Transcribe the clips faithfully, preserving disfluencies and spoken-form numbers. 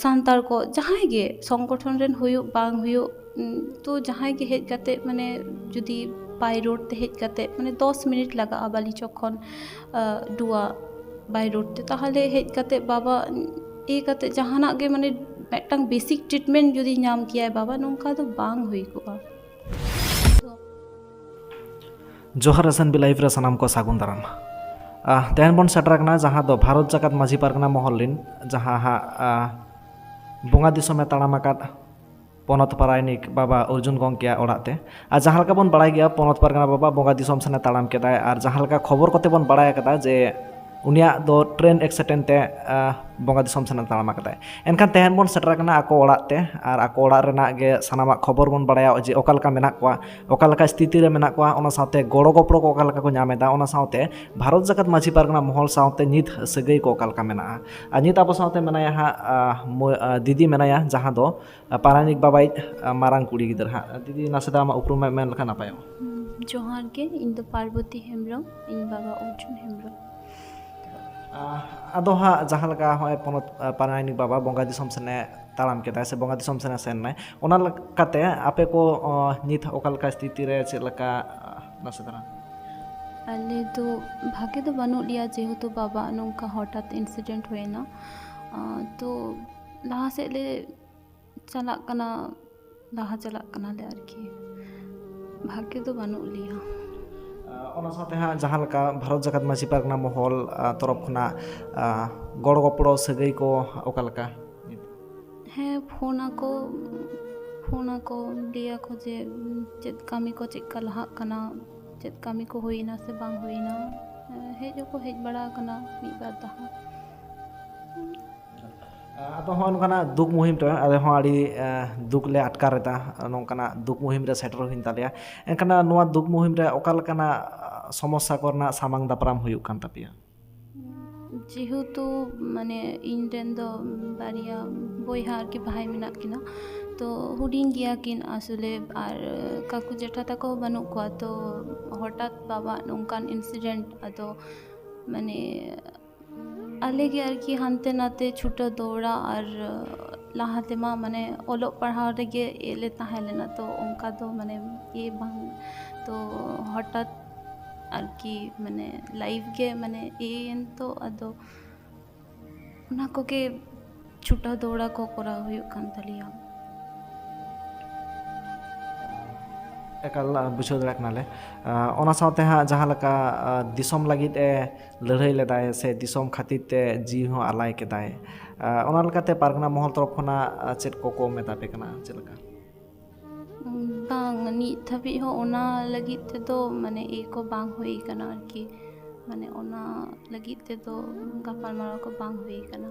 ᱥᱟᱱᱛᱟᱲ ᱠᱚ ᱡᱟᱦᱟᱸᱭ ᱜᱮ ᱥᱚᱝᱜᱚᱴᱷᱚᱱ ᱨᱮᱱ ᱦᱩᱭᱩᱜ ᱵᱟᱝ ᱦᱩᱭᱩᱜ, ᱛᱚ ᱡᱟᱦᱟᱸᱭ ᱜᱮ ᱦᱮᱡ ᱠᱟᱛᱮ, ᱢᱟᱱᱮ ᱡᱩᱫᱤ by road ᱛᱮ ᱦᱮᱡ ᱠᱟᱛᱮ, ᱢᱟᱱᱮ ᱫᱚᱥ ᱢᱤᱱᱤᱴ ᱞᱟᱜᱟᱜᱼᱟ ᱵᱟᱞᱤᱪᱚᱠ ᱠᱷᱚᱱ ᱰᱩᱣᱟ by road ᱛᱮ, ᱛᱟᱦᱚᱞᱮ ᱦᱮᱡ ᱠᱟᱛᱮ ᱵᱟᱵᱟ ᱤᱭᱟᱹ ᱠᱟᱛᱮ ᱡᱟᱦᱟᱱᱟᱜ ᱜᱮ, ᱢᱟᱱᱮ ᱢᱤᱫᱴᱟᱝ basic treatment ᱡᱩᱫᱤ ᱧᱟᱢ ᱠᱮᱭᱟᱭ ᱵᱟᱵᱟ, ᱱᱚᱝᱠᱟ ᱫᱚ ᱵᱟᱝ ᱦᱩᱭ ᱠᱚᱜᱼᱟ᱾ ᱡᱚᱦᱟᱨ, S N B Live ᱨᱮ ᱥᱟᱱᱟᱢ ᱠᱚ ᱥᱟᱹᱜᱩᱱ ᱫᱟᱨᱟᱢ᱾ ᱟᱦ, ᱛᱮᱦᱮᱧ ᱵᱚᱱ ᱥᱮᱴᱮᱨ ᱟᱠᱟᱱᱟ ᱡᱟᱦᱟᱸ ᱫᱚ ᱵᱷᱟᱨᱚᱛ ᱡᱟᱠᱟᱛ ᱢᱟᱹᱡᱷᱤ ᱯᱟᱨᱜᱟᱱᱟ ᱢᱚᱦᱚᱞ ᱨᱤᱱ ᱡᱟᱦᱟᱸ ᱦᱟᱸᱜ, ᱟᱦ, ᱵᱚᱸᱜᱟ ᱫᱤᱥᱚᱢᱮ ᱛᱟᱲᱟᱢ ᱟᱠᱟᱫ ᱯᱚᱱᱚᱛ ᱯᱟᱨᱟᱭᱱᱤᱠ ᱵᱟᱵᱟ ᱚᱨᱡᱩᱱ ᱜᱚᱢᱠᱮᱭᱟᱜ ᱚᱲᱟᱜ ᱛᱮ᱾ ᱟᱨ ᱡᱟᱦᱟᱸ ᱞᱮᱠᱟ ᱵᱚᱱ ᱵᱟᱲᱟᱭ ᱜᱮᱭᱟ, ᱯᱚᱱᱚᱛ ᱯᱟᱨᱜᱟᱱᱟ ᱵᱟᱵᱟ ᱵᱚᱸᱜᱟ ᱫᱤᱥᱚᱢ ᱥᱮᱱᱮ ᱛᱟᱲᱟᱢ ᱠᱮᱫᱟᱭ, ᱟᱨ ᱡᱟᱦᱟᱸ ᱞᱮᱠᱟ ᱠᱷᱚᱵᱚᱨ ᱠᱚᱛᱮ ᱵᱚᱱ ᱵᱟᱲᱟᱭ ᱟᱠᱟᱫᱟ ᱡᱮ ᱩᱱᱤᱭᱟᱜ ᱫᱚ ᱴᱨᱮᱱ accident ᱛᱮ, ᱟᱦ, ᱵᱚᱸᱜᱟ ᱫᱤᱥᱚᱢ ᱥᱮᱱᱮ ᱛᱟᱲᱟᱢ ᱟᱠᱟᱫᱟᱭ᱾ ᱮᱱᱠᱷᱟᱱ ᱛᱮᱦᱮᱧ ᱵᱚᱱ ᱥᱮᱴᱮᱨ ᱟᱠᱟᱱᱟ ᱟᱠᱚ ᱚᱲᱟᱜ ᱛᱮ, ᱟᱨ ᱟᱠᱚ ᱚᱲᱟᱜ ᱨᱮᱱᱟᱜ ᱜᱮ ᱥᱟᱱᱟᱢᱟᱜ ᱠᱷᱚᱵᱚᱨ ᱵᱚᱱ ᱵᱟᱲᱟᱭᱟ ᱡᱮ ᱚᱠᱟ ᱞᱮᱠᱟ ᱢᱮᱱᱟᱜ ᱠᱚᱣᱟ, ᱚᱠᱟ ᱞᱮᱠᱟ ᱥᱛᱷᱤᱛᱤ ᱨᱮ ᱢᱮᱱᱟᱜ ᱠᱚᱣᱟ, ᱚᱱᱟ ᱥᱟᱶᱛᱮ ᱜᱚᱲᱚ ᱜᱚᱯᱚᱲᱚ ᱠᱚ ᱚᱠᱟ ᱞᱮᱠᱟ ᱠᱚ ᱧᱟᱢ ᱮᱫᱟ, ᱚᱱᱟ ᱥᱟᱶᱛᱮ ᱵᱷᱟᱨᱚᱛ ᱡᱟᱠᱟᱛ ᱢᱟᱹᱡᱷᱤ ᱯᱟᱨᱜᱟᱱᱟ ᱢᱚᱦᱚᱞ ᱥᱟᱶᱛᱮ ᱱᱤᱛ ᱥᱟᱹᱜᱟᱹᱭ ᱠᱚ ᱚᱠᱟ ᱞᱮᱠᱟ ᱢᱮᱱᱟᱜᱼᱟ᱾ ᱟᱨ ᱱᱤᱛ ᱟᱵᱚ ᱥᱟᱶᱛᱮ ᱢᱮᱱᱟᱭᱟ ᱦᱟᱸᱜ, ᱟᱦ, ᱢᱟᱹ-, ᱟᱦ, ᱫᱤᱫᱤ ᱢᱮᱱᱟᱭᱟ, ᱡᱟᱦᱟᱸ ᱫᱚ ᱯᱟᱨᱟᱱᱤᱠ ᱵᱟᱵᱟᱭᱤᱡ ᱢᱟᱨᱟᱝ ᱠᱩᱲᱤ ᱜᱤᱫᱟᱹᱨ ᱦᱟᱸᱜ᱾ ᱫᱤᱫᱤ, ᱱᱟᱥᱮ ᱫᱚ ᱟᱢᱟᱜ ᱩᱯᱨᱩᱢ ᱮᱢ ᱢᱮᱱ ᱞᱮᱠᱷᱟᱱ ᱱᱟᱯᱟᱭᱚᱜᱼᱟ᱾ ᱦᱩᱸ, ᱡᱚᱦᱟᱨ ᱜᱮ, ᱤᱧ ᱫᱚ ᱯᱟᱨᱵᱚᱛᱤ ᱦᱮᱢᱵᱨᱚᱢ, ᱤᱧ ᱵᱟᱵᱟ ᱚᱨᱡᱩᱱ ᱦᱮᱢᱵᱨᱚᱢ᱾ ᱟᱦ, ᱟᱫᱚ ᱦᱟᱸᱜ ᱡᱟᱦᱟᱸ ᱞᱮᱠᱟ ᱦᱚᱸᱜᱼᱚᱭ ᱯᱚᱱᱚᱛ, ᱟᱦ, ᱯᱟᱨᱟᱱᱤᱠ ᱵᱟᱵᱟ ᱵᱚᱸᱜᱟ ᱫᱤᱥᱚᱢ ᱥᱮᱱᱮ ᱛᱟᱲᱟᱢ ᱠᱮᱫᱟᱭ ᱥᱮ ᱵᱚᱸᱜᱟ ᱫᱤᱥᱚᱢ ᱥᱮᱱᱮ ᱥᱮᱱ ᱱᱟᱭ, ᱚᱱᱟ ᱞᱮᱠᱟᱛᱮ ᱟᱯᱮ ᱠᱚ, ᱟᱦ, ᱱᱤᱛ ᱚᱠᱟ ᱞᱮᱠᱟ ᱥᱛᱷᱤᱛᱤ ᱨᱮ, ᱪᱮᱫ ᱞᱮᱠᱟ, ᱟᱦ, ᱱᱟᱥᱮ ᱫᱷᱟᱨᱟ? ᱟᱞᱮ ᱫᱚ ᱵᱷᱟᱜᱮ ᱫᱚ ᱵᱟᱹᱱᱩᱜ ᱞᱮᱭᱟ, ᱡᱮᱦᱮᱛᱩ ᱵᱟᱵᱟ ᱱᱚᱝᱠᱟ ᱦᱚᱴᱟᱛ accident ᱦᱩᱭᱮᱱᱟ᱾ ᱟᱦ, ᱛᱚ ᱞᱟᱦᱟ ᱥᱮᱫ ᱞᱮ ᱪᱟᱞᱟᱜ ᱠᱟᱱᱟ, ᱞᱟᱦᱟ ᱪᱟᱞᱟᱜ ᱠᱟᱱᱟᱞᱮ ᱟᱨᱠᱤ, ᱵᱷᱟᱜᱮ ᱫᱚ ᱵᱟᱹᱱᱩᱜ ᱞᱮᱭᱟ᱾ ᱟᱦ, ᱚᱱᱟ ᱥᱟᱶᱛᱮ ᱦᱟᱸᱜ ᱡᱟᱦᱟᱸ ᱞᱮᱠᱟ ᱵᱷᱟᱨᱚᱛ ᱡᱟᱠᱟᱛ ᱢᱟᱹᱡᱷᱤ ᱯᱟᱨᱜᱟᱱᱟ ᱢᱚᱦᱚᱞ, ᱟᱦ, ᱛᱚᱨᱚᱯ ᱠᱷᱚᱱᱟᱜ, ᱟᱦ, ᱜᱚᱲᱚ ᱜᱚᱯᱚᱲᱚ ᱥᱟᱹᱜᱟᱹᱭ ᱠᱚ ᱚᱠᱟ ᱞᱮᱠᱟ? ᱦᱮᱸ, ᱯᱷᱳᱱ ᱟᱠᱚ, ᱯᱷᱳᱱ ᱟᱠᱚ, ᱞᱟᱹᱭ ᱟᱠᱚ ᱡᱮ, ᱩᱢ, ᱪᱮᱫ ᱠᱟᱹᱢᱤ ᱠᱚ ᱪᱮᱫ ᱠᱟ ᱞᱟᱦᱟᱜ ᱠᱟᱱᱟ, ᱪᱮᱫ ᱠᱟᱹᱢᱤ ᱠᱚ ᱦᱩᱭᱱᱟ ᱥᱮ ᱵᱟᱝ ᱦᱩᱭᱱᱟ᱾ ᱦᱮᱸ, ᱦᱮᱡ ᱦᱚᱸᱠᱚ ᱦᱮᱡ ᱵᱟᱲᱟ ᱟᱠᱟᱱᱟ ᱢᱤᱫ ᱵᱟᱨ ᱫᱷᱟᱣ᱾ ᱟᱫᱚ ᱦᱚᱸᱜᱼᱚ ᱱᱚᱝᱠᱟᱱᱟᱜ ᱫᱩᱠ ᱢᱩᱦᱤᱢ ᱨᱮ ᱟᱞᱮ ᱦᱚᱸ ᱟᱹᱰᱤ, ᱟᱦ, ᱫᱩᱠ ᱞᱮ ᱟᱴᱠᱟᱨ ᱮᱫᱟ, ᱱᱚᱝᱠᱟᱱᱟᱜ ᱫᱩᱠ ᱢᱩᱦᱤᱢ ᱨᱮ ᱥᱮᱴᱮᱨ ᱦᱩᱭᱮᱱ ᱛᱟᱞᱮᱭᱟ᱾ ᱮᱱᱠᱷᱟᱱ ᱱᱚᱣᱟ ᱫᱩᱠ ᱢᱩᱦᱤᱢ ᱨᱮ ᱚᱠᱟ ᱞᱮᱠᱟᱱᱟᱜ, ᱟᱦ, ᱥᱚᱢᱚᱥᱥᱟ ᱠᱚᱨᱮᱱᱟᱜ ᱥᱟᱢᱟᱝ ᱫᱟᱯᱨᱟᱢ ᱦᱩᱭᱩᱜ ᱠᱟᱱ ᱛᱟᱯᱮᱭᱟ? ᱡᱮᱦᱮᱛᱩ ᱢᱟᱱᱮ ᱤᱧ ᱨᱮᱱ ᱫᱚ ᱵᱟᱨᱭᱟ ᱵᱚᱭᱦᱟ ᱟᱨᱠᱤ ᱵᱷᱟᱭ ᱢᱮᱱᱟᱜ ᱠᱤᱱᱟ, ᱛᱚ ᱦᱩᱰᱤᱧ ᱜᱮᱭᱟ ᱠᱤᱱ ᱟᱥᱚᱞᱮ, ᱟᱨ ᱠᱟᱠᱩ ᱡᱮᱴᱷᱟ ᱛᱟᱠᱚ ᱦᱚᱸ ᱵᱟᱹᱱᱩᱜ ᱠᱚᱣᱟ᱾ ᱛᱚ ᱦᱚᱴᱟᱛ ᱵᱟᱵᱟ ᱱᱚᱝᱠᱟᱱ accident, ᱟᱫᱚ ᱢᱟᱱᱮ ᱟᱞᱮ ᱜᱮ ᱟᱨᱠᱤ ᱦᱟᱱᱛᱮ ᱱᱟᱛᱮ ᱪᱷᱩᱴᱟᱹᱣ ᱫᱚ ᱚᱲᱟᱜ, ᱟᱨ ᱞᱟᱦᱟ ᱛᱮᱢᱟ ᱢᱟᱱᱮ ᱚᱞᱚᱜ ᱯᱟᱲᱦᱟᱣ ᱨᱮᱜᱮ ᱞᱮ ᱛᱟᱦᱮᱸ ᱞᱮᱱᱟ, ᱛᱚ ᱚᱱᱠᱟ ᱫᱚ ᱢᱟᱱᱮ ᱤᱭᱟᱹ ᱵᱟᱝ, ᱛᱚ ᱦᱚᱴᱟᱛ ᱟᱨᱠᱤ ᱢᱟᱱᱮ ᱞᱟᱭᱤᱯᱷ ᱜᱮ ᱢᱟᱱᱮ ᱤᱭᱟᱹᱭᱮᱱ, ᱛᱚ ᱟᱫᱚ ᱚᱱᱟ ᱠᱚᱜᱮ ᱪᱷᱩᱴᱟᱹᱣ ᱫᱚ ᱚᱲᱟᱜ ᱠᱚ ᱠᱚᱨᱟᱣ ᱦᱩᱭᱩᱜ ᱠᱟᱱ ᱛᱟᱞᱮᱭᱟ᱾ ᱮᱠᱟᱞ ᱵᱩᱡᱷᱟᱹᱣ ᱫᱟᱲᱮᱭᱟᱜ ᱠᱟᱱᱟᱞᱮ᱾ ᱚᱱᱟ ᱥᱟᱶᱛᱮ ᱦᱟᱸᱜ ᱡᱟᱦᱟᱸ ᱞᱮᱠᱟ ᱫᱤᱥᱚᱢ ᱞᱟᱹᱜᱤᱫ ᱮ ᱞᱟᱹᱲᱦᱟᱹᱭ ᱞᱮᱫᱟᱭ ᱥᱮ ᱫᱤᱥᱚᱢ ᱠᱷᱟᱹᱛᱤᱨ ᱛᱮ ᱡᱤᱣᱤ ᱦᱚᱸ ᱟᱞᱟᱭ ᱠᱮᱫᱟᱭ, ᱚᱱᱟ ᱞᱮᱠᱟᱛᱮ ᱯᱟᱨᱜᱟᱱᱟ ᱢᱚᱦᱚᱞ ᱛᱚᱨᱚᱯ ᱠᱷᱚᱱᱟᱜ ᱪᱮᱫ ᱠᱚᱠᱚ ᱢᱮᱛᱟ ᱯᱮ ᱠᱟᱱᱟ, ᱪᱮᱫ ᱞᱮᱠᱟ? ᱵᱟᱝ, ᱱᱤᱛ ᱫᱷᱟᱹᱵᱤᱡ ᱦᱚᱸ ᱚᱱᱟ ᱞᱟᱹᱜᱤᱫ ᱛᱮᱫᱚ ᱢᱟᱱᱮ ᱤᱭᱟᱹ ᱠᱚ ᱵᱟᱝ ᱦᱩᱭ ᱠᱟᱱᱟ ᱟᱨᱠᱤ, ᱢᱟᱱᱮ ᱚᱱᱟ ᱞᱟᱹᱜᱤᱫ ᱛᱮᱫᱚ ᱜᱟᱯᱟᱞᱢᱟᱨᱟᱣ ᱠᱚ ᱵᱟᱝ ᱦᱩᱭ ᱠᱟᱱᱟ᱾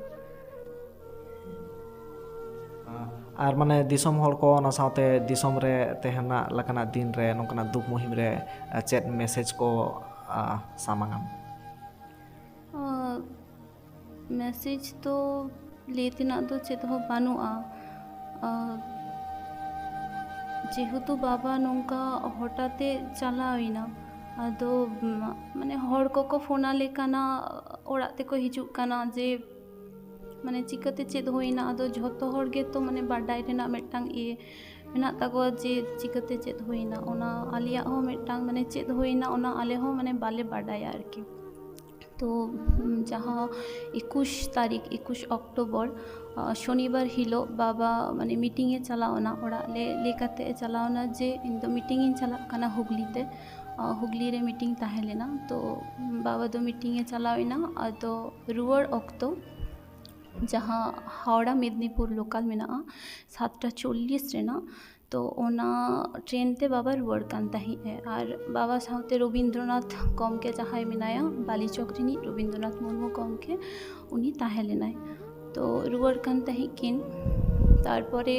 ᱟᱨ ᱢᱟᱱᱮ ᱫᱤᱥᱚᱢ ᱦᱚᱲ ᱠᱚ, ᱚᱱᱟ ᱥᱟᱶᱛᱮ ᱫᱤᱥᱚᱢ ᱨᱮ ᱛᱟᱦᱮᱱ ᱞᱮᱠᱟᱱᱟᱜ ᱫᱤᱱ ᱨᱮ, ᱱᱚᱝᱠᱟᱱᱟᱜ ᱫᱩᱠ ᱢᱩᱦᱤᱢ ᱨᱮ ᱪᱮᱫ ᱢᱮᱥᱮᱡᱽ ᱠᱚ ᱥᱟᱢᱟᱝᱟᱢ? ᱢᱮᱥᱮᱡᱽ ᱫᱚ ᱞᱟᱹᱭ ᱛᱮᱱᱟᱜ ᱫᱚ ᱪᱮᱫ ᱦᱚᱸ ᱵᱟᱹᱱᱩᱜᱼᱟ᱾ ᱡᱮᱦᱮᱛᱩ ᱵᱟᱵᱟ ᱱᱚᱝᱠᱟ ᱦᱚᱴᱟᱛᱮ ᱪᱟᱞᱟᱣ ᱮᱱᱟ, ᱟᱫᱚ ᱢᱟᱱᱮ ᱦᱚᱲ ᱠᱚᱠᱚ ᱯᱷᱳᱱ ᱟᱞᱮ ᱠᱟᱱᱟ, ᱚᱲᱟᱜ ᱛᱮᱠᱚ ᱦᱤᱡᱩᱜ ᱠᱟᱱᱟ ᱡᱮ ᱢᱟᱱᱮ ᱪᱤᱠᱟᱹᱛᱮ ᱪᱮᱫ ᱦᱩᱭᱱᱟ᱾ ᱟᱫᱚ ᱡᱷᱚᱛᱚ ᱦᱚᱲ ᱜᱮᱛᱚ ᱢᱟᱱᱮ ᱵᱟᱰᱟᱭ ᱨᱮᱱᱟᱜ ᱢᱤᱫᱴᱟᱝ ᱤᱭᱟᱹ ᱢᱮᱱᱟᱜ ᱛᱟᱠᱚᱣᱟ ᱡᱮ ᱪᱤᱠᱟᱹᱛᱮ ᱪᱮᱫ ᱦᱩᱭᱱᱟ, ᱚᱱᱟ ᱟᱞᱮᱭᱟᱜ ᱦᱚᱸ ᱢᱤᱫᱴᱟᱝ ᱢᱟᱱᱮ ᱪᱮᱫ ᱦᱩᱭᱱᱟ ᱚᱱᱟ ᱟᱞᱮ ᱦᱚᱸ ᱢᱟᱱᱮ ᱵᱟᱞᱮ ᱵᱟᱰᱟᱭᱟ ᱟᱨᱠᱤ᱾ ᱛᱚ ᱡᱟᱦᱟᱸ ᱮᱠᱩᱥ ᱛᱟᱹᱨᱤᱠᱷ, ᱮᱠᱩᱥ ᱚᱠᱴᱳᱵᱚᱨ, ᱥᱚᱱᱤᱵᱟᱨ ᱦᱤᱞᱳᱜ ᱵᱟᱵᱟ ᱢᱟᱱᱮ ᱢᱤᱴᱤᱝ ᱮ ᱪᱟᱞᱟᱣ ᱮᱱᱟ, ᱚᱲᱟᱜ ᱞᱮ ᱞᱟᱹᱭ ᱠᱟᱛᱮ ᱮ ᱪᱟᱞᱟᱣ ᱮᱱᱟ ᱡᱮ ᱤᱧ ᱫᱚ ᱢᱤᱴᱤᱝ ᱤᱧ ᱪᱟᱞᱟᱜ ᱠᱟᱱᱟ ᱦᱩᱜᱽᱞᱤ ᱛᱮ, ᱦᱩᱜᱽᱞᱤ ᱨᱮ ᱢᱤᱴᱤᱝ ᱛᱟᱦᱮᱸ ᱞᱮᱱᱟ᱾ ᱛᱚ ᱵᱟᱵᱟ ᱫᱚ ᱢᱤᱴᱤᱝ ᱮ ᱪᱟᱞᱟᱣ ᱮᱱᱟ, ᱟᱫᱚ ᱨᱩᱣᱟᱹᱲ ᱚᱠᱛᱚ ᱡᱟᱦᱟᱸ ᱦᱟᱣᱲᱟ ᱢᱮᱫᱽᱱᱤᱯᱩᱨ ᱞᱳᱠᱟᱞ ᱢᱮᱱᱟᱜᱼᱟ, ᱥᱟᱛᱴᱟ ᱪᱚᱞᱞᱤᱥ ᱨᱮᱱᱟᱜ, ᱛᱚ ᱚᱱᱟ ᱴᱨᱮᱱ ᱛᱮ ᱵᱟᱵᱟ ᱨᱩᱣᱟᱹᱲ ᱠᱟᱱ ᱛᱟᱦᱮᱸᱫ ᱮ᱾ ᱟᱨ ᱵᱟᱵᱟ ᱥᱟᱶᱛᱮ ᱨᱚᱵᱤᱱᱫᱨᱚᱱᱟᱛᱷ ᱜᱚᱢᱠᱮ ᱡᱟᱦᱟᱸᱭ ᱢᱮᱱᱟᱭᱟ, ᱵᱟᱞᱤᱪᱚᱠ ᱨᱤᱱᱤᱡ ᱨᱚᱵᱤᱱᱫᱨᱚᱱᱟᱛᱷ ᱢᱩᱨᱢᱩ ᱜᱚᱢᱠᱮ, ᱩᱱᱤ ᱛᱟᱦᱮᱸ ᱞᱮᱱᱟᱭ᱾ ᱛᱚ ᱨᱩᱣᱟᱹᱲ ᱠᱟᱱ ᱛᱟᱦᱮᱸᱫ ᱠᱤᱱ᱾ ᱛᱟᱨᱯᱚᱨᱮ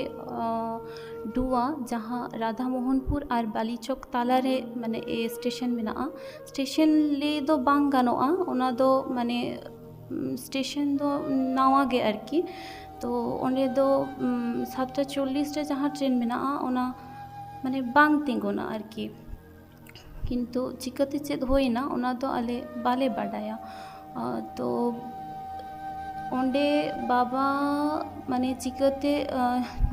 ᱰᱩᱣᱟ, ᱡᱟᱦᱟᱸ ᱨᱟᱫᱷᱟ ᱢᱳᱦᱚᱱᱯᱩᱨ ᱟᱨ ᱵᱟᱞᱤᱪᱚᱠ ᱛᱟᱞᱟᱨᱮ ᱢᱟᱱᱮ ᱮ ᱥᱴᱮᱥᱚᱱ ᱢᱮᱱᱟᱜᱼᱟ᱾ ᱥᱴᱮᱥᱚᱱ ᱞᱟᱹᱭ ᱫᱚ ᱵᱟᱝ ᱜᱟᱱᱚᱜᱼᱟ, ᱚᱱᱟ ᱫᱚ ᱢᱟᱱᱮ ᱥᱴᱮᱥᱚᱱ ᱫᱚ ᱱᱟᱣᱟ ᱜᱮ ᱟᱨᱠᱤ᱾ ᱛᱚ ᱚᱸᱰᱮ ᱫᱚ ᱥᱟᱛᱴᱟ ᱪᱚᱞᱞᱤᱥ ᱨᱮ ᱡᱟᱦᱟᱸ ᱴᱨᱮᱱ ᱢᱮᱱᱟᱜᱼᱟ, ᱚᱱᱟ ᱢᱟᱱᱮ ᱵᱟᱝ ᱛᱤᱸᱜᱩᱱᱟ ᱟᱨᱠᱤ᱾ ᱠᱤᱱᱛᱩ ᱪᱤᱠᱟᱹᱛᱮ ᱪᱮᱫ ᱦᱩᱭᱱᱟ, ᱚᱱᱟ ᱫᱚ ᱟᱞᱮ ᱵᱟᱞᱮ ᱵᱟᱰᱟᱭᱟ᱾ ᱛᱚ ᱚᱸᱰᱮ ᱵᱟᱵᱟ ᱢᱟᱱᱮ ᱪᱤᱠᱟᱹᱛᱮ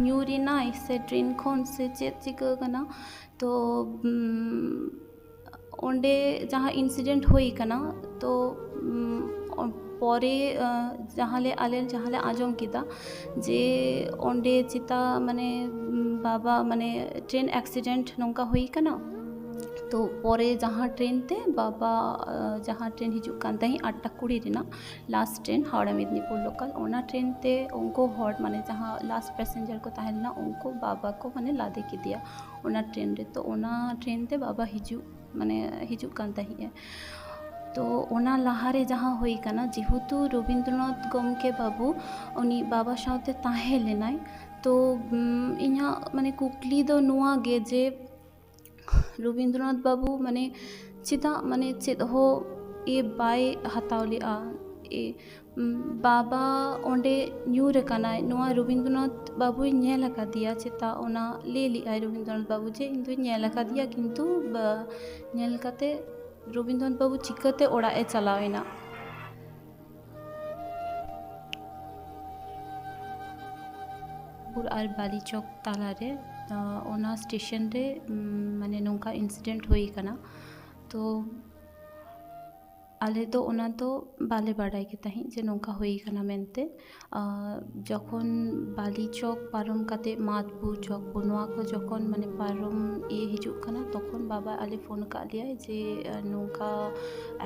ᱧᱩᱨ ᱮᱱᱟᱭ ᱥᱮ ᱴᱨᱮᱱ ᱠᱷᱚᱱ ᱥᱮ ᱪᱮᱫ ᱪᱤᱠᱟᱹ ᱠᱟᱱᱟ, ᱛᱚ ᱚᱸᱰᱮ ᱡᱟᱦᱟᱸ ᱤᱱᱥᱤᱰᱮᱱᱴ ᱦᱩᱭ ᱠᱟᱱᱟ, ᱛᱚ ᱯᱚᱨᱮ ᱡᱟᱦᱟᱸ ᱞᱮ ᱟᱞᱮ ᱡᱟᱦᱟᱸ ᱞᱮ ᱟᱸᱡᱚᱢ ᱠᱮᱫᱟ ᱡᱮ ᱚᱸᱰᱮ ᱪᱮᱛᱟ ᱢᱟᱱᱮ ᱵᱟᱵᱟ ᱢᱟᱱᱮ ᱴᱨᱮᱱ ᱮᱠᱥᱤᱰᱮᱱᱴ ᱱᱚᱝᱠᱟ ᱦᱩᱭ ᱠᱟᱱᱟ᱾ ᱛᱚ ᱯᱚᱨᱮ ᱡᱟᱦᱟᱸ ᱴᱨᱮᱱ ᱛᱮ ᱵᱟᱵᱟ ᱡᱟᱦᱟᱸ ᱴᱨᱮᱱ ᱦᱤᱡᱩᱜ ᱠᱟᱱ ᱛᱟᱦᱮᱸᱫ ᱟᱴᱴᱟ ᱠᱩᱲᱤ ᱨᱮᱱᱟᱜ last train Howrah Medinipur local, ᱚᱱᱟ ᱴᱨᱮᱱ ᱛᱮ ᱩᱱᱠᱩ ᱦᱚᱲ ᱢᱟᱱᱮ ᱡᱟᱦᱟᱸ ᱞᱟᱥᱴ ᱯᱮᱥᱮᱧᱡᱟᱨ ᱠᱚ ᱛᱟᱦᱮᱸ ᱞᱮᱱᱟ ᱩᱱᱠᱩ ᱵᱟᱵᱟ ᱠᱚ ᱢᱟᱱᱮ ᱞᱟᱫᱮ ᱠᱮᱫᱮᱭᱟ ᱚᱱᱟ ᱴᱨᱮᱱ ᱨᱮ᱾ ᱛᱚ ᱚᱱᱟ ᱴᱨᱮᱱ ᱛᱮ ᱵᱟᱵᱟ ᱦᱤᱡᱩᱜ ᱢᱟᱱᱮ ᱦᱤᱡᱩᱜ ᱠᱟᱱ ᱛᱟᱦᱮᱸᱜᱼᱟ᱾ ᱛᱚ ᱚᱱᱟ ᱞᱟᱦᱟᱨᱮ ᱡᱟᱦᱟᱸ ᱦᱩᱭ ᱠᱟᱱᱟ, ᱡᱮᱦᱮᱛᱩ ᱨᱚᱵᱤᱱᱫᱨᱚᱱᱟᱛᱷ ᱜᱚᱢᱠᱮ ᱵᱟᱵᱩ ᱩᱱᱤ ᱵᱟᱵᱟ ᱥᱟᱶᱛᱮ ᱛᱟᱦᱮᱸ ᱞᱮᱱᱟᱭ, ᱛᱚ ᱤᱧᱟᱹᱜ ᱢᱟᱱᱮ ᱠᱩᱠᱞᱤ ᱫᱚ ᱱᱚᱣᱟ ᱜᱮ ᱡᱮ ᱨᱚᱵᱤᱱᱫᱨᱚᱱᱟᱛᱷ ᱵᱟᱵᱩ ᱢᱟᱱᱮ ᱪᱮᱫᱟᱜ ᱢᱟᱱᱮ ᱪᱮᱫ ᱦᱚᱸ ᱮ ᱵᱟᱭ ᱦᱟᱛᱟᱣ ᱞᱮᱫᱼᱟ? ᱮ ᱵᱟᱵᱟ ᱚᱸᱰᱮ ᱧᱩᱨ ᱟᱠᱟᱱᱟᱭ, ᱱᱚᱣᱟ ᱨᱚᱵᱤᱱᱫᱨᱚᱱᱟᱛᱷ ᱵᱟᱵᱩᱭ ᱧᱮᱞ ᱟᱠᱟᱫᱮᱭᱟ ᱪᱮᱛᱟ? ᱚᱱᱟ ᱞᱟᱹᱭ ᱞᱮᱫᱼᱟᱭ ᱨᱚᱵᱤᱱᱫᱨᱚᱱᱟᱛᱷ ᱵᱟᱵᱩ ᱡᱮ ᱤᱧ ᱫᱚᱧ ᱧᱮᱞ ᱟᱠᱟᱫᱮᱭᱟ, ᱠᱤᱱᱛᱩ ᱧᱮᱞ ᱠᱟᱛᱮ ᱨᱚᱵᱤᱱᱫᱨᱚᱱᱟᱛᱷ ᱵᱟᱵᱩ ᱪᱤᱠᱟᱹᱛᱮ ᱚᱲᱟᱜ ᱮ ᱪᱟᱞᱟᱣ ᱮᱱᱟ? ᱟᱨ ᱵᱟᱞᱤᱪᱚᱠ ᱛᱟᱞᱟᱨᱮ ᱚᱱᱟ ᱥᱴᱮᱥᱚᱱ ᱨᱮ ᱢᱟᱱᱮ ᱱᱚᱝᱠᱟ ᱤᱱᱥᱤᱰᱮᱱᱴ ᱦᱩᱭ ᱟᱠᱟᱱᱟ᱾ ᱛᱚ ᱟᱞᱮ ᱫᱚ ᱚᱱᱟ ᱫᱚ ᱵᱟᱞᱮ ᱵᱟᱰᱟᱭ ᱜᱮ ᱛᱟᱦᱮᱸᱫ ᱡᱮ ᱱᱚᱝᱠᱟ ᱦᱩᱭ ᱟᱠᱟᱱᱟ ᱢᱮᱱᱛᱮ᱾ ᱡᱚᱠᱷᱚᱱ ᱵᱟᱞᱤ ᱪᱚᱠ ᱯᱟᱨᱚᱢ ᱠᱟᱛᱮ ᱢᱟᱫᱽᱯᱩᱨ ᱪᱚᱠ ᱱᱚᱣᱟ ᱠᱚ ᱡᱚᱠᱷᱚᱱ ᱢᱟᱱᱮ ᱯᱟᱨᱚᱢ ᱤᱭᱟᱹ ᱦᱤᱡᱩᱜ ᱠᱟᱱᱟ, ᱛᱚᱠᱷᱚᱱ ᱵᱟᱵᱟ ᱟᱞᱮ ᱯᱷᱳᱱ ᱟᱠᱟᱫ ᱞᱮᱭᱟᱭ ᱡᱮ ᱱᱚᱝᱠᱟ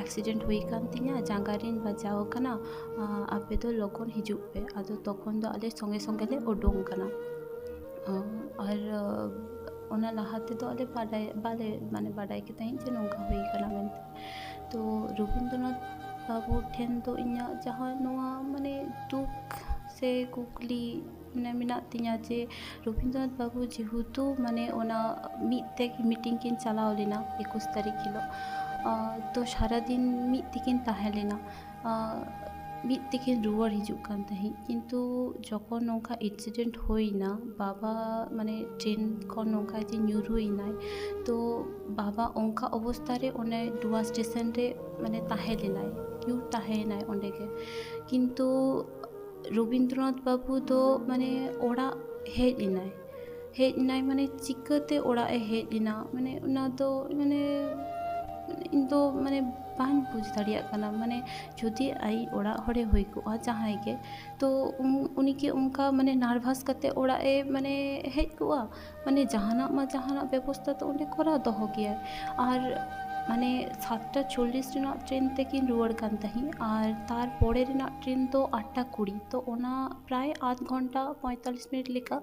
ᱮᱠᱥᱤᱰᱮᱱᱴ ᱦᱩᱭ ᱟᱠᱟᱱ ᱛᱤᱧᱟᱹ, ᱡᱟᱸᱜᱟ ᱨᱤᱧ ᱵᱟᱡᱟᱣ ᱟᱠᱟᱱᱟ, ᱟᱯᱮ ᱫᱚ ᱞᱚᱜᱚᱱ ᱦᱤᱡᱩᱜ ᱯᱮ᱾ ᱟᱫᱚ ᱛᱚᱠᱷᱚᱱ ᱫᱚ ᱟᱞᱮ ᱥᱚᱸᱜᱮ ᱥᱚᱸᱜᱮ ᱞᱮ ᱩᱰᱩᱝ ᱠᱟᱱᱟ᱾ ᱟᱨ ᱚᱱᱟ ᱞᱟᱦᱟ ᱛᱮᱫᱚ ᱟᱞᱮ ᱵᱟᱰᱟᱭ ᱵᱟᱞᱮ ᱢᱟᱱᱮ ᱵᱟᱰᱟᱭ ᱜᱮ ᱛᱟᱦᱮᱸᱫ ᱡᱮ ᱱᱚᱝᱠᱟ ᱦᱩᱭ ᱟᱠᱟᱱᱟ ᱢᱮᱱᱛᱮ᱾ ᱛᱚ ᱨᱚᱵᱤᱱᱫᱨᱚᱱᱟᱛᱷ ᱵᱟᱵᱩ ᱴᱷᱮᱱ ᱫᱚ ᱤᱧᱟᱹᱜ ᱡᱟᱦᱟᱸ ᱱᱚᱣᱟ ᱢᱟᱱᱮ ᱫᱩᱠ ᱥᱮ ᱠᱩᱠᱞᱤ ᱢᱟᱱᱮ ᱢᱮᱱᱟᱜ ᱛᱤᱧᱟᱹ ᱡᱮ ᱨᱚᱵᱤᱱᱫᱨᱚᱱᱟᱛᱷ ᱵᱟᱵᱩ ᱡᱮᱦᱮᱛᱩ ᱢᱟᱱᱮ ᱚᱱᱟ ᱢᱤᱫ ᱛᱮ ᱢᱤᱴᱤᱝ ᱠᱤᱱ ᱪᱟᱞᱟᱣ ᱞᱮᱱᱟ ᱮᱠᱩᱥ ᱛᱟᱹᱨᱤᱠᱷ ᱦᱤᱞᱳᱜ, ᱛᱚ ᱥᱟᱨᱟᱫᱤᱱ ᱢᱤᱫ ᱛᱮᱠᱤᱱ ᱛᱟᱦᱮᱸ ᱞᱮᱱᱟ, ᱢᱤᱫ ᱛᱮᱠᱤᱱ ᱨᱩᱣᱟᱹᱲ ᱦᱤᱡᱩᱜ ᱠᱟᱱ ᱛᱟᱦᱮᱸᱫ᱾ ᱠᱤᱱᱛᱩ ᱡᱚᱠᱷᱚᱱ ᱱᱚᱝᱠᱟ ᱮᱠᱥᱤᱰᱮᱱᱴ ᱦᱩᱭᱱᱟ, ᱵᱟᱵᱟ ᱢᱟᱱᱮ ᱴᱨᱮᱱ ᱠᱷᱚᱱ ᱱᱚᱝᱠᱟ ᱡᱮ ᱧᱩᱨᱩᱭᱮᱱᱟᱭ, ᱛᱚ ᱵᱟᱵᱟ ᱚᱱᱠᱟ ᱚᱵᱚᱥᱛᱟ ᱨᱮ ᱚᱱᱮ ᱰᱩᱣᱟ ᱥᱴᱮᱥᱚᱱ ᱨᱮ ᱢᱟᱱᱮ ᱛᱟᱦᱮᱸ ᱞᱮᱱᱟᱭ, ᱧᱩᱨ ᱛᱟᱦᱮᱸᱭᱮᱱᱟᱭ ᱚᱸᱰᱮ ᱜᱮ᱾ ᱠᱤᱱᱛᱩ ᱨᱚᱵᱤᱱᱫᱨᱚᱱᱟᱛᱷ ᱵᱟᱹᱵᱩ ᱫᱚ ᱢᱟᱱᱮ ᱚᱲᱟᱜ ᱦᱮᱡ ᱮᱱᱟᱭ᱾ ᱦᱮᱡ ᱮᱱᱟᱭ ᱢᱟᱱᱮ ᱪᱤᱠᱟᱹᱛᱮ ᱚᱲᱟᱜ ᱮ ᱦᱮᱡ ᱮᱱᱟ, ᱢᱟᱱᱮ ᱚᱱᱟ ᱫᱚ ᱢᱟᱱᱮ ᱤᱧ ᱫᱚ ᱢᱟᱱᱮ ᱵᱟᱹᱧ ᱵᱩᱡᱽ ᱫᱟᱲᱮᱭᱟᱜ ᱠᱟᱱᱟ᱾ ᱢᱟᱱᱮ ᱡᱩᱫᱤ ᱟᱡ ᱚᱲᱟᱜ ᱦᱚᱲᱮ ᱦᱩᱭ ᱠᱚᱜᱼᱟ ᱡᱟᱦᱟᱸᱭ ᱜᱮ, ᱛᱚ ᱩᱱᱤ ᱠᱤ ᱚᱱᱠᱟ ᱢᱟᱱᱮ ᱱᱟᱨᱵᱷᱟᱥ ᱠᱟᱛᱮ ᱚᱲᱟᱜ ᱮ ᱢᱟᱱᱮ ᱦᱮᱡ ᱠᱚᱜᱼᱟ? ᱢᱟᱱᱮ ᱡᱟᱦᱟᱱᱟᱜ ᱢᱟ ᱡᱟᱦᱟᱱᱟᱜ ᱵᱮᱵᱚᱥᱛᱟ ᱛᱚ ᱚᱸᱰᱮ ᱠᱚᱨᱟᱣ ᱫᱚᱦᱚ ᱜᱮᱭᱟᱭ᱾ ᱟᱨ ᱢᱟᱱᱮ ᱥᱟᱛᱴᱟ ᱪᱚᱞᱞᱤᱥ ᱨᱮᱱᱟᱜ ᱴᱨᱮᱱ ᱛᱮᱠᱤᱱ ᱨᱩᱣᱟᱹᱲ ᱠᱟᱱ ᱛᱟᱦᱮᱸᱫ, ᱟᱨ ᱛᱟᱨᱯᱚᱨᱮ ᱨᱮᱱᱟᱜ ᱴᱨᱮᱱ ᱫᱚ ᱟᱴᱴᱟ ᱠᱩᱲᱤ᱾ ᱛᱚ ᱚᱱᱟ ᱯᱨᱟᱭ ᱟᱫᱷ ᱜᱷᱚᱱᱴᱟ ᱯᱚᱸᱭᱛᱟᱞᱞᱤᱥ ᱢᱤᱱᱤᱴ ᱞᱮᱠᱟ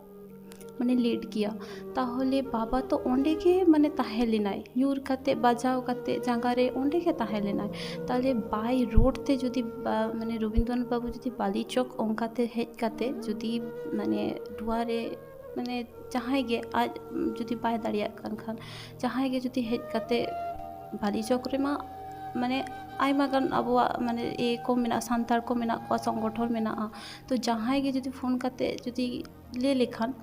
ᱢᱟᱱᱮ ᱞᱮᱴ ᱜᱮᱭᱟ᱾ ᱛᱟᱦᱚᱞᱮ ᱵᱟᱵᱟ ᱛᱚ ᱚᱸᱰᱮ ᱜᱮ ᱢᱟᱱᱮ ᱛᱟᱦᱮᱸ ᱞᱮᱱᱟᱭ, ᱧᱩᱨ ᱠᱟᱛᱮ ᱵᱟᱡᱟᱣ ᱠᱟᱛᱮ ᱡᱟᱸᱜᱟ ᱨᱮ ᱚᱸᱰᱮ ᱜᱮ ᱛᱟᱦᱮᱸ ᱞᱮᱱᱟᱭ᱾ ᱛᱟᱦᱚᱞᱮ ᱵᱟᱭ ᱨᱳᱰ ᱛᱮ ᱡᱩᱫᱤ ᱢᱟᱱᱮ ᱨᱚᱵᱤᱱᱫᱨᱚᱱᱟᱛᱷ ᱵᱟᱹᱵᱩ ᱡᱩᱫᱤ ᱵᱟᱞᱤ ᱪᱚᱠ ᱚᱱᱠᱟᱛᱮ ᱦᱮᱡ ᱠᱟᱛᱮ ᱡᱩᱫᱤ ᱢᱟᱱᱮ ᱰᱩᱣᱟᱨ ᱨᱮ ᱢᱟᱱᱮ ᱡᱟᱦᱟᱸᱭ ᱜᱮ ᱟᱡ ᱡᱩᱫᱤ ᱵᱟᱭ ᱫᱟᱲᱮᱭᱟᱜ ᱠᱟᱱ ᱠᱷᱟᱱ, ᱡᱟᱦᱟᱸᱭ ᱜᱮ ᱡᱩᱫᱤ ᱦᱮᱡ ᱠᱟᱛᱮ ᱵᱟᱞᱤ ᱪᱚᱠ ᱨᱮᱢᱟ ᱢᱟᱱᱮ ᱟᱭᱢᱟ ᱜᱟᱱ ᱟᱵᱚᱣᱟᱜ ᱢᱟᱱᱮ ᱤᱭᱟᱹ ᱠᱚ ᱢᱮᱱᱟᱜᱼᱟ, ᱥᱟᱱᱛᱟᱲ ᱠᱚ ᱢᱮᱱᱟᱜ ᱠᱚᱣᱟ, ᱥᱚᱝᱜᱚᱴᱷᱚᱱ ᱢᱮᱱᱟᱜᱼᱟ᱾ ᱛᱚ ᱡᱟᱦᱟᱸᱭ ᱜᱮ ᱡᱩᱫᱤ ᱯᱷᱳᱱ ᱠᱟᱛᱮ ᱡᱩᱫᱤ ᱞᱟᱹᱭ ᱞᱮᱠᱷᱟᱱ,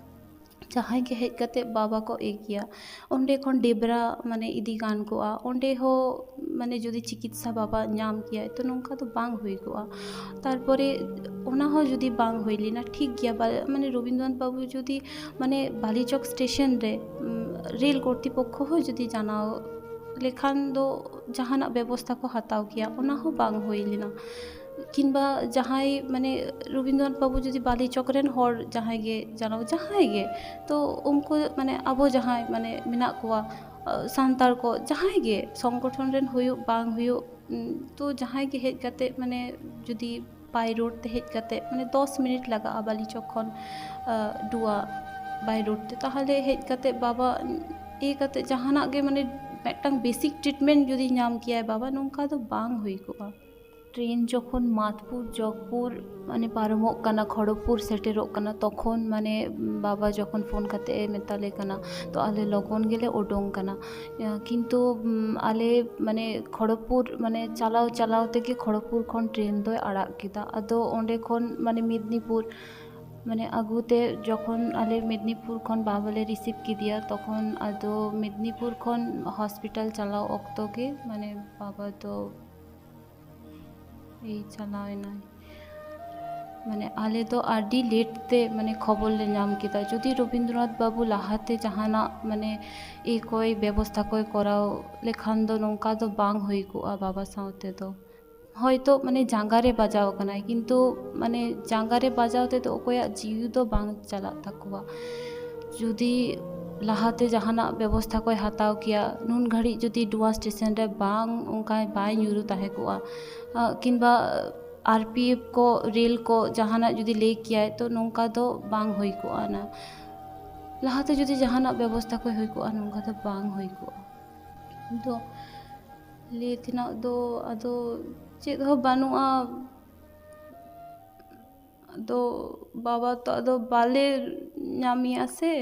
ᱡᱟᱦᱟᱸᱭ ᱜᱮ ᱦᱮᱡ ᱠᱟᱛᱮ ᱵᱟᱵᱟ ᱠᱚ ᱤᱭᱟᱹ ᱠᱮᱭᱟ, ᱚᱸᱰᱮ ᱠᱷᱚᱱ ᱰᱮᱵᱽᱨᱟ ᱢᱟᱱᱮ ᱤᱫᱤ ᱜᱟᱱ ᱠᱚᱜᱼᱟ᱾ ᱚᱸᱰᱮ ᱦᱚᱸ ᱢᱟᱱᱮ ᱡᱩᱫᱤ ᱪᱤᱠᱤᱛᱥᱟ ᱵᱟᱵᱟ ᱧᱟᱢ ᱠᱮᱭᱟᱭ, ᱛᱚ ᱱᱚᱝᱠᱟ ᱫᱚ ᱵᱟᱝ ᱦᱩᱭ ᱠᱚᱜᱼᱟ᱾ ᱛᱟᱨᱯᱚᱨᱮ ᱚᱱᱟ ᱦᱚᱸ ᱡᱩᱫᱤ ᱵᱟᱝ ᱦᱩᱭ ᱞᱮᱱᱟ, ᱴᱷᱤᱠ ᱜᱮᱭᱟ, ᱢᱟᱱᱮ ᱨᱚᱵᱤᱱᱫᱨᱚᱱᱟᱛᱷ ᱵᱟᱹᱵᱩ ᱡᱩᱫᱤ ᱢᱟᱱᱮ ᱵᱟᱞᱤᱪᱚᱠ ᱥᱴᱮᱥᱚᱱ ᱨᱮ ᱨᱮᱞ ᱠᱚᱨᱛᱤᱯᱚᱠᱠᱷᱚ ᱦᱚᱸ ᱡᱩᱫᱤ ᱡᱟᱱᱟᱣ ᱞᱮᱠᱷᱟᱱ ᱫᱚ ᱡᱟᱦᱟᱱᱟᱜ ᱵᱮᱵᱚᱥᱛᱷᱟ ᱠᱚ ᱦᱟᱛᱟᱣ ᱠᱮᱭᱟ, ᱚᱱᱟ ᱦᱚᱸ ᱵᱟᱝ ᱦᱩᱭ ᱞᱮᱱᱟ᱾ ᱠᱤᱝᱵᱟ ᱡᱟᱦᱟᱸᱭ ᱢᱟᱱᱮ ᱨᱚᱵᱤᱱᱫᱨᱚᱱᱟᱛᱷ ᱵᱟᱹᱵᱩ ᱡᱩᱫᱤ ᱵᱟᱞᱤᱪᱚᱠ ᱨᱮᱱ ᱦᱚᱲ ᱡᱟᱦᱟᱸᱭ ᱜᱮ ᱡᱟᱱᱟᱣ, ᱡᱟᱦᱟᱸᱭ ᱜᱮ, ᱛᱚ ᱩᱱᱠᱩ ᱢᱟᱱᱮ ᱟᱵᱚ ᱡᱟᱦᱟᱸᱭ ᱢᱟᱱᱮ ᱢᱮᱱᱟᱜ ᱠᱚᱣᱟ, ᱥᱟᱱᱛᱟᱲ ᱠᱚ ᱡᱟᱦᱟᱸᱭ ᱜᱮ ᱥᱚᱝᱜᱚᱴᱷᱚᱱ ᱨᱮᱱ ᱦᱩᱭᱩᱜ ᱵᱟᱝ ᱦᱩᱭᱩᱜ, ᱛᱚ ᱡᱟᱦᱟᱸᱭ ᱜᱮ ᱦᱮᱡ ᱠᱟᱛᱮ ᱢᱟᱱᱮ ᱡᱩᱫᱤ by road ᱛᱮ ᱦᱮᱡ ᱠᱟᱛᱮ ᱢᱟᱱᱮ ᱫᱚᱥ ᱢᱤᱱᱤᱴ ᱞᱟᱜᱟᱜᱼᱟ ᱵᱟᱞᱤᱪᱚᱠ ᱠᱷᱚᱱ ᱰᱩᱣᱟ by road ᱛᱮ᱾ ᱛᱟᱦᱚᱞᱮ ᱦᱮᱡ ᱠᱟᱛᱮ ᱵᱟᱵᱟ ᱤᱭᱟᱹ ᱠᱟᱛᱮ ᱡᱟᱦᱟᱱᱟᱜ ᱜᱮ ᱢᱟᱱᱮ ᱢᱤᱫᱴᱟᱝ basic treatment ᱡᱩᱫᱤ ᱧᱟᱢ ᱠᱮᱭᱟᱭ ᱵᱟᱵᱟ, ᱱᱚᱝᱠᱟ ᱫᱚ ᱵᱟᱝ ᱦᱩᱭ ᱠᱚᱜᱼᱟ᱾ ᱴᱨᱮᱱ ᱡᱚᱠᱷᱚᱱ ᱢᱟᱫᱽᱯᱩᱨ ᱡᱚᱜᱽᱯᱩᱨ ᱢᱟᱱᱮ ᱯᱟᱨᱚᱢᱚᱜ ᱠᱟᱱᱟ, ᱠᱷᱚᱲᱚᱜᱽᱯᱩᱨ ᱥᱮᱴᱮᱨᱚᱜ ᱠᱟᱱᱟ, ᱛᱚᱠᱷᱚᱱ ᱢᱟᱱᱮ ᱵᱟᱵᱟ ᱡᱚᱠᱷᱚᱱ ᱯᱷᱳᱱ ᱠᱟᱛᱮ ᱮ ᱢᱮᱛᱟᱞᱮ ᱠᱟᱱᱟ, ᱛᱚ ᱟᱞᱮ ᱞᱚᱜᱚᱱ ᱜᱮᱞᱮ ᱩᱰᱩᱝ ᱠᱟᱱᱟ᱾ ᱠᱤᱱᱛᱩ ᱟᱞᱮ ᱢᱟᱱᱮ ᱠᱷᱚᱲᱚᱜᱽᱯᱩᱨ ᱢᱟᱱᱮ ᱪᱟᱞᱟᱣ ᱪᱟᱞᱟᱣ ᱛᱮᱜᱮ ᱠᱷᱚᱲᱚᱜᱽᱯᱩᱨ ᱠᱷᱚᱱ ᱴᱨᱮᱱ ᱫᱚᱭ ᱟᱲᱟᱜ ᱠᱮᱫᱟ᱾ ᱟᱫᱚ ᱚᱸᱰᱮ ᱠᱷᱚᱱ ᱢᱟᱱᱮ ᱢᱮᱫᱽᱱᱤᱯᱩᱨ ᱢᱟᱱᱮ ᱟᱹᱜᱩᱛᱮ ᱡᱚᱠᱷᱚᱱ ᱟᱞᱮ ᱢᱮᱫᱽᱱᱤᱯᱩᱨ ᱠᱷᱚᱱ ᱵᱟᱵᱟ ᱞᱮ ᱨᱤᱥᱤᱵᱷ ᱠᱮᱫᱮᱭᱟ, ᱛᱚᱠᱷᱚᱱ ᱟᱫᱚ ᱢᱮᱫᱽᱱᱤᱯᱩᱨ ᱠᱷᱚᱱ ᱦᱚᱥᱯᱤᱴᱟᱞ ᱪᱟᱞᱟᱣ ᱚᱠᱛᱚ ᱜᱮ ᱢᱟᱱᱮ ᱵᱟᱵᱟ ᱫᱚ ᱮᱭ ᱪᱟᱞᱟᱣ ᱮᱱᱟᱭ᱾ ᱢᱟᱱᱮ ᱟᱞᱮ ᱫᱚ ᱟᱹᱰᱤ ᱞᱮᱴ ᱛᱮ ᱢᱟᱱᱮ ᱠᱷᱚᱵᱚᱨ ᱞᱮ ᱧᱟᱢ ᱠᱮᱫᱟ᱾ ᱡᱩᱫᱤ ᱨᱚᱵᱤᱱᱫᱨᱚᱱᱟᱛᱷ ᱵᱟᱹᱵᱩ ᱞᱟᱦᱟᱛᱮ ᱡᱟᱦᱟᱱᱟᱜ ᱢᱟᱱᱮ ᱤᱭᱟᱹ ᱠᱚᱭ ᱵᱮᱵᱚᱥᱛᱷᱟ ᱠᱚᱭ ᱠᱚᱨᱟᱣ ᱞᱮᱠᱷᱟᱱ ᱫᱚ ᱱᱚᱝᱠᱟ ᱫᱚ ᱵᱟᱝ ᱦᱩᱭ ᱠᱚᱜᱼᱟ ᱵᱟᱵᱟ ᱥᱟᱶᱛᱮ ᱫᱚ᱾ ᱦᱚᱭᱛᱳ ᱢᱟᱱᱮ ᱡᱟᱸᱜᱟ ᱨᱮ ᱵᱟᱡᱟᱣ ᱠᱟᱱᱟᱭ, ᱠᱤᱱᱛᱩ ᱢᱟᱱᱮ ᱡᱟᱸᱜᱟ ᱨᱮ ᱵᱟᱡᱟᱣ ᱛᱮᱫᱚ ᱚᱠᱚᱭᱟᱜ ᱡᱤᱣᱤ ᱫᱚ ᱵᱟᱝ ᱪᱟᱞᱟᱜ ᱛᱟᱠᱚᱣᱟ᱾ ᱡᱩᱫᱤ ᱞᱟᱦᱟᱛᱮ ᱡᱟᱦᱟᱱᱟᱜ ᱵᱮᱵᱚᱥᱛᱷᱟ ᱠᱚᱭ ᱦᱟᱛᱟᱣ ᱠᱮᱭᱟ, ᱱᱩᱱ ᱜᱷᱟᱹᱲᱤᱡ ᱡᱩᱫᱤ ᱱᱚᱣᱟ ᱥᱴᱮᱥᱚᱱ ᱨᱮ ᱵᱟᱝ ᱚᱱᱠᱟᱭ ᱵᱟᱭ ᱧᱩᱨᱩ ᱛᱟᱦᱮᱸ ᱠᱚᱜᱼᱟ, ᱟᱸ, ᱠᱤᱝᱵᱟ ᱟᱨ ᱯᱤ ᱮᱯᱷ ᱠᱚ, ᱨᱮᱞ ᱠᱚ ᱡᱟᱦᱟᱱᱟᱜ ᱡᱩᱫᱤ ᱞᱟᱹᱭ ᱠᱮᱭᱟᱭ, ᱛᱚ ᱱᱚᱝᱠᱟ ᱫᱚ ᱵᱟᱝ ᱦᱩᱭ ᱠᱚᱜᱼᱟ ᱱᱟ᱾ ᱞᱟᱦᱟᱛᱮ ᱡᱩᱫᱤ ᱡᱟᱦᱟᱱᱟᱜ ᱵᱮᱵᱚᱥᱛᱷᱟ ᱠᱚ ᱦᱩᱭ ᱠᱚᱜᱼᱟ, ᱱᱚᱝᱠᱟ ᱫᱚ ᱵᱟᱝ ᱦᱩᱭ ᱠᱚᱜᱼᱟ᱾ ᱫᱚ ᱞᱟᱹᱭ ᱛᱮᱱᱟᱜ ᱫᱚ ᱟᱫᱚ ᱪᱮᱫ ᱦᱚᱸ ᱵᱟᱹᱱᱩᱜᱼᱟ᱾ ᱟᱫᱚ ᱵᱟᱵᱟ ᱛᱚ ᱟᱫᱚ ᱵᱟᱞᱮ ᱧᱟᱢᱮᱭᱟ ᱥᱮ᱾